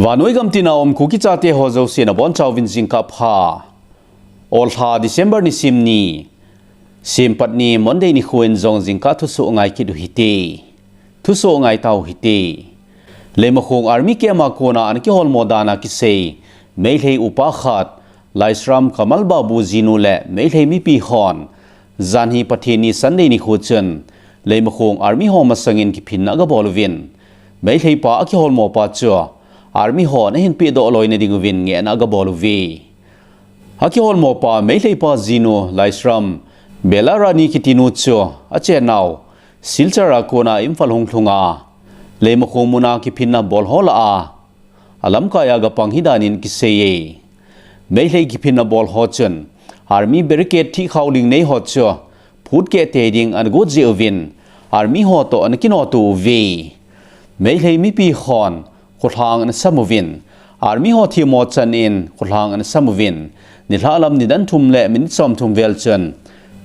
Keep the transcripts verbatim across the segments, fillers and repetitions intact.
Vannoi gam tina um Kuki chate ho jouse nabonchauvin jingkah pha. Olha December nisim ni, Sempatni Monday nikho in jong jingkah thusoh ngai kit u hite. Thusoh ngai tau hite. Leimakhong Army camp a kona ana kiholmo dana kisei Meitei upa khat, Laishram Kamal Babu jinu le Meitei mipi hon, janhi Pathen ni Sunday nikho chun, Leimakhong Army ho masangin kiphinna agabol uvin, Meitei pa akiholmo pa chu Army hon ahin pehdoh loina dinguvin ngehna agabol uve. Akiholmo pa Meitei pa jinu Laishram Belarani kitinu chu achennau Silchar a kona Imphal hunglhunga, Leimakhong muna kiphinna bol ho lah a, alamkai a gapang hidanin kiseiye. Meitei kiphinna bol ho chun Army barricade thihkhao ling nei ho chu phutkeh tei ding anagot jeh uvin, Army ho toh ana kinoto uve. Meitei mipi hon kholhang anasam uvin, Army ho themmo chan in kholhang anasam uvin, nilhah lam nidan thum le minute somthum vel chun,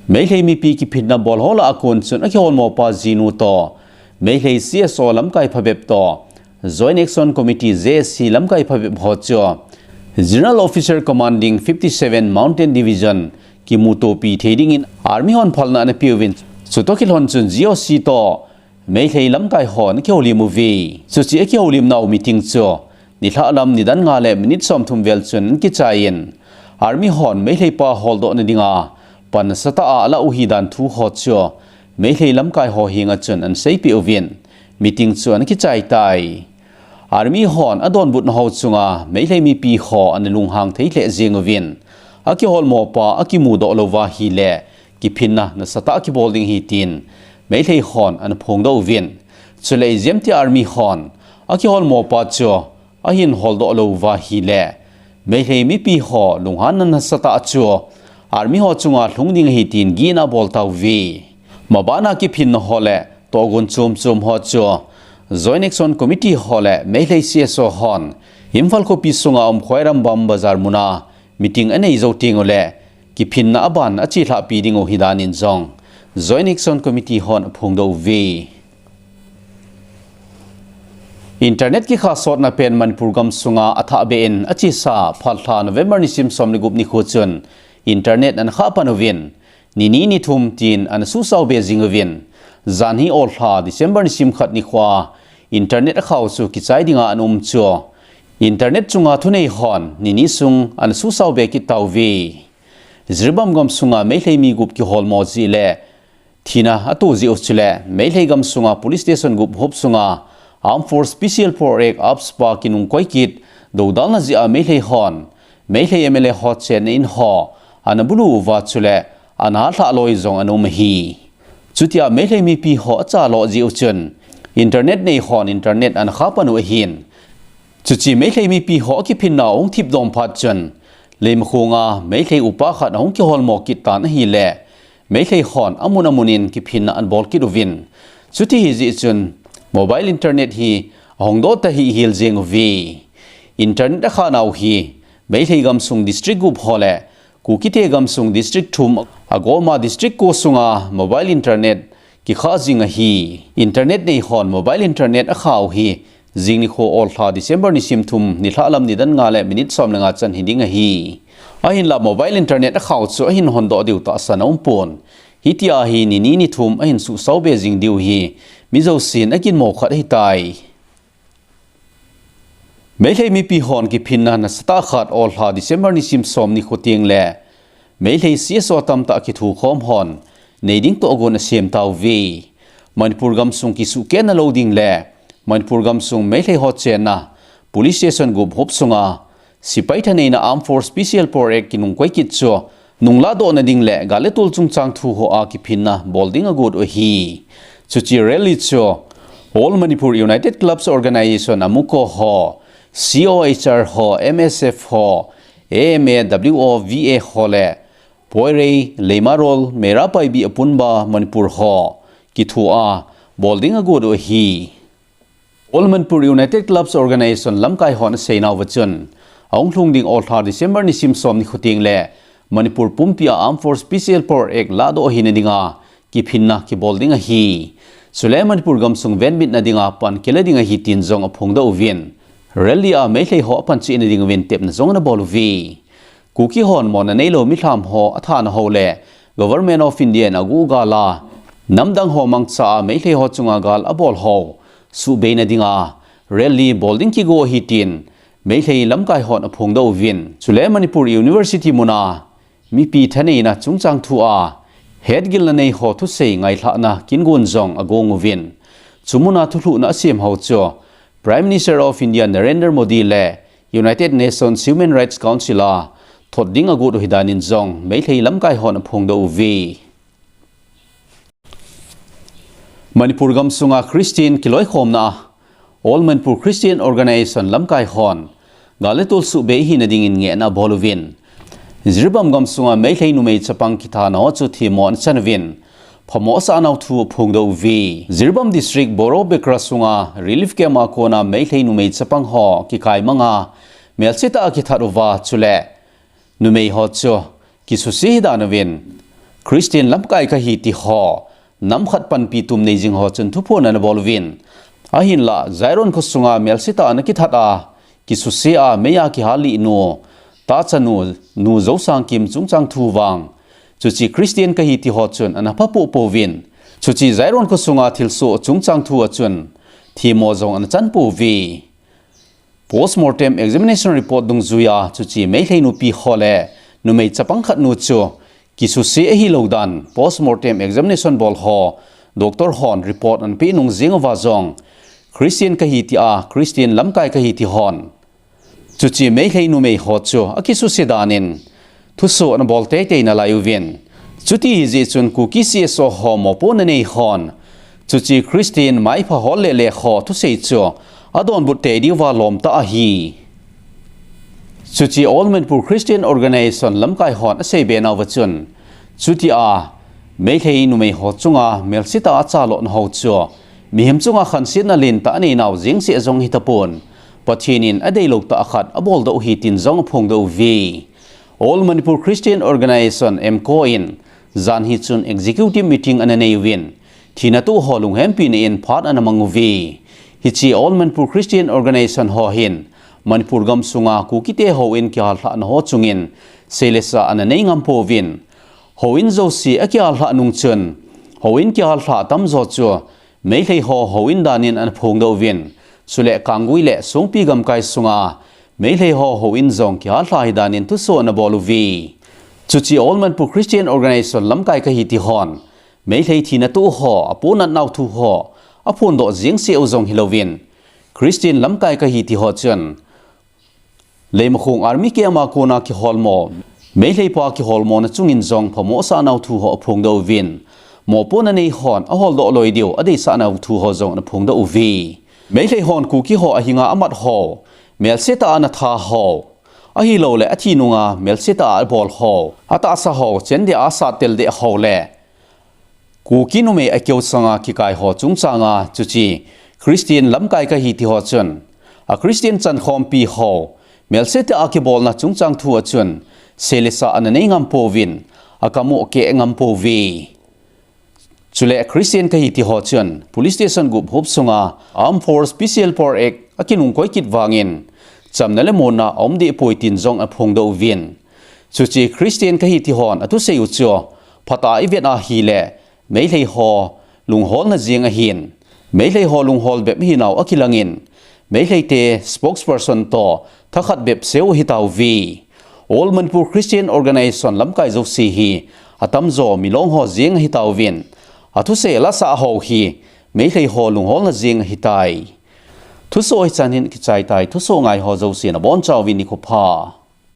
Meitei mipi kiphinna bol ho lah a kon chun akiholmo pa jinu toh, Meitei C S O lamkai phabep toh, Joint Action Committee, J A C, lamkai phabep ho chu General Officer Commanding fifty seven Mountain Division kimutopi thei dingin Army hon phalna anapeuvin, chutoh kilhon chun G O C toh Meitei lamkai hon akihoulim uve. Chuche akihoulimnau meeting chu nilhah lam nidan nga le minute somthum vel chun anakichaiyin, Army hon Meitei pa holdohna dinga pan nasatah a alah u hidan thu ho chu Meitei lamkai ho henga chun anaseipeh uvin, meeting chu anakichai tai. Army hon adonbutna ho chunga Meitei mipi ho analunghang thei lheh jeng uvin, akiholmo pa akimudoh louva ahile, kiphinna nasatah a kibol ding ahi tin Meitei hon anaphongdoh uvin. Chule ijemtia Army hon akiholmo pa chu ahin holdoh louva ahile, Meitei mipi ho lunghanna nasatah chu Army ho chunga lhung ding ahi tin gihna abol tauve. Mabana kiphinna ho le tohgon chom chom ho chu Joint Action Committee ho le Meitei C S O hon Imphal khopi sunga um Khwairambam Bazar muna meeting anei jou tengule, kiphinna aban achelhahpi dingu hidanin jong Joint Action Committee hon aphongdoh uve. Internet kikhah sotna pen Manipur gamsunga athahbeh in achesa, phatlha November nisim som le gup nikho chun internet anakhah pan uvin, nini nithum tin anasuhsaobe jing uvin, janhi olha December nisim khat nikhoa internet akhah u chu kichai dinga anaum chu internet chunga thunei hon nini sung anasuhsaobe kit tauve. Jiribam gamsunga Meitei mi gup kiholmo jeh le thina ato jeh u chule Meitei gamsunga police station gup hop sunga Armed Force Special Power Act, AFSPA, kinungkoi kit doudalna jeh a Meitei hon Meitei M L A ho chenna in ho anabulu uva chule anahallhah loi jong anaum ahi. Chutia Meitei mipi ho achalo jeh u chun internet nei hon internet anakhah pan u ahin, chuche Meitei mipi ho akiphinna ahung thipdom phat chun Leimakhonga Meitei upa khat ahung kiholmo kit tan ahile, Meitei hon amun amun in kiphinna anabol kit uvin, chuti hijeh chun mobile internet hi ahungdoh tahih hel jeng uve. Internet akhahnau hi Meitei gamsung district gup ho le Kukite gamsung district thum agoma district ko sunga mobile internet kikhah jing ahi. Internet nei hon mobile internet akhah u hi jing nikho olha December nisim thum nilhah lam nidan nga le minute som le nga chan hiding ahi. Ahinla mobile internet akhah u chu ahin hondoh diu tahsan aumpon, hitia hi nini nithum ahin suhsaobe jing diu hi mi jousen aginmo khat ahitai. Meitei mipi hon kiphinna nasatah khat olha December nisim som nikho tengle Meitei C S O tamtah kithukhom hon neiding tohgon asem tauve. Manipur gamsung kisuhkehna lou ding le Manipur gamsung Meitei ho chenna police station gup hop sunga sepai thaneina Armed Force Special Power Act kinungkoi kit chu nungladohna ding le gal le tol chungchang thu hoa kiphinna bol ding agot u ahi. Chuche rally chu All Manipur United Clubs Organization, AMUCO ho, C O H R ho, M S F ho, A M A, W O, V A ho le Poirei, Leimarol, Meira Paibi Apunba Manipur ho kithua bol ding agot u ahi. All Manipur United Clubs Organization lamkai hon aseinauva chun, ahung lhung ding olha December nisim som nikho tengle Manipur pumpia Armed Force Special Power Act lahdoh ahina dinga kiphinna kibol ding ahi. Chule Manipur gamsung venbitna dinga pan kila ding ahi tin jong aphongdoh uvin, Rally a Meilhei ho apancheh na ding uvin tepna jong ana bol uve. Kuki hon mona neilou milham ho athana ho le Government of India in aguhgal a, namdang ho mangcha a Meilhei ho chunga gal abol ho suhbei na dinga rally bol ding kigo ahi tin Meilhei lamkai hon aphongdoh uvin. Chule Manipur University muna mipi thaneina chungchang thu a hetgilna nei ho thusei ngailhahna kingon jong agong uvin. Chu muna thulhuhna asem ho chu Prime Minister of India Narendra Modi le United Nations Human Rights Council a thot ding agot u ahi danin jong Meilhei lamkai hon aphongdoh uve. Manipur gamsunga Christian kiloikhomna a All Manipur Christian Organization lamkai hon gal le tol suhbei hina dingin ngehna abol uvin. Jiribam gamsunga Meilhei numei chapang kithana ho chu themmo ana chan uvin, phamo asah nau thu aphongdoh uve. Jiribam District Boro Bekra sunga relief camp a kona Meilhei numei chapang ho kikai manga melsetah a kithat uva, chule numei ho chu kisuse hidan uvin, Christian lamkai kahi ti ho nam khat panpi tum nei jing ho chun thuphon ana bol uvin. Ahinlah, Jairon khosunga melsetah a ana kithat a kisuse a mei a kihal lih nu, tahchanu, Nu Jousangkim chungchang thu vang, chuche Christian kahi ti ho chun ana phapoh pouvin. Chuche Jairon khosunga thilsoh chungchang thu a chun themmo jong ana chan pouve. Postmortem examination report dungjuia chuche Meilhei nupi ho le numei chapang khat nu chu kisuse ahilou dan postmortem examination bol ho doctor hon report ana peh nung jeng uva jong Christian kahi tia Christian lamkai kahi ti hon chuche Meilhei numei ho chu akisuse danin thusoh ana bol teitei nalai uvin. Chuti ahijeh chun Kuki C S O ho mopohna nei hon chuche Christian maipha hol lele ho thusei chu adonbut tei diuva lomtah ahi. Chuche All Manipur Christian Organization lamkai hon aseibe nauva chun, chutia Meilhei numei ho chunga melsetah a achalhahna ho chu mihem chunga khansetna lentah anei nau jeng seh jong hitapon, Pathen in adeilou tah khat aboldoh u ahi tin jong aphongdoh uve. All Manipur Christian Organization, AMCO in janhi chun executive meeting ana nei uvin, thina toh ho lunghempi na in phat ana mang uve. Hiche All Manipur Christian Organization ho hin Manipur gamsunga Kukite houin kihallhahna ho chungin seilesa ana nei ngam pouvin. Houin jouse akihallhah nung chun houin kihallhah atamjo chu Meilhei ho houin danin ana phongdoh uvin, chule Kanggui le Songpi gamkai sunga Meilhei ho houin jong kihallhah ahi danin thusoh ana bol uve. Chuche All Manipur Christian Organization lamkai kahi ti hon Meilhei thina toh ho apohnat nau thu ho aphondoh jeng seh u jong hilouvin, Christian lamkai kahi ti ho chun Leimakhong Army camp a kona kiholmo Meilhei pa kiholmona chungin jong phamo asah nau thu ho aphongdoh uvin, mopohna nei hon aholdoh loi diu adeisah nau thu ho jong ana phongdoh uve. Meilhei hon Kuki ho ahinga amat ho, melsetah a ana that ho, ahilouleh athi nunga melsetah a abol ho, atahsa ho, chendeh a asat tel deh ho le Kuki numei akeo sanga kikai ho chungchanga chuche Christian lamkai kahi ti ho chun, a Christian chankhompi ho melsetah a kibolna chungchang thu a chun seilesa ana nei ngam pouvin, akam u akeh ngam pouve. Chule Christian kahi ti ho chun police station gup huop sunga Armed Force Special Power Act akinungkoi kit vangin chamna le muonna aum deh poi tin jong aphongdoh uvin. Chuche Christian kahi ti hon athusei u chu phatah a ivet ahile Meilhei ho lungholna jeng ahin, Meilhei ho lunghol bep ahinau akilangin, Meilhei te spokesperson toh thakhat bep seu ahitauve. All Manipur Christian Organization lamkai jouse hi atamjo milong ho jeng ahitauvin, athusei alasah ho hi Meilhei ho lungholna jeng ahitai. Thusoh hichan hin kichai tai, thusoh ngai ho jouse nabonchauvin nikho pha.